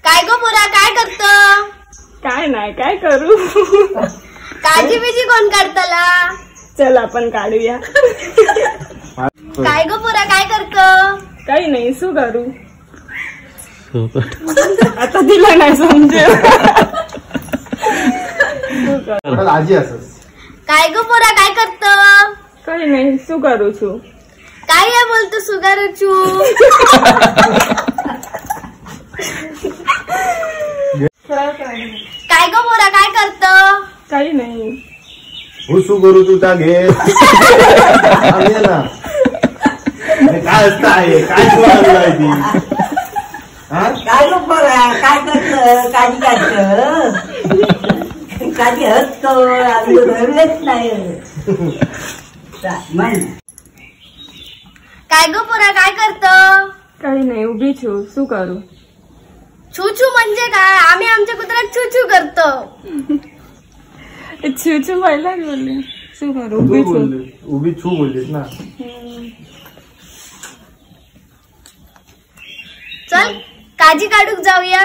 काय गो पोरा काय करत? काय नाही, काय करू? काळजी बिजी कोण काढतला? चल आपण काढूया. काय गो पोरा काय करत? काही नाही, सू करू. आता तिला नाही समजेल. आजी असस. काय गो पोरा काय करत? काही नाही, सू करू छू. काय या बोलतो सुगारू छू? काय गो पोरा काय करत? काही नाही. हुसू करू तुझा घे ना. काय असतं आहे काय आहे ती? काय गो पोरा काय करत? काजी काढत, काजी हसतो, धरलेच नाही. काय गो पोरा काय करत? काही नाही, उभी छू. सू करू? छू छू म्हणजे काय? आम्ही आमच्या कुत्र्यात छू छू करतो. छू छू व्हायला बोलली. सू करू? उभी छू. उभी छू बोललीस ना. चल काजी काढूक जाऊया.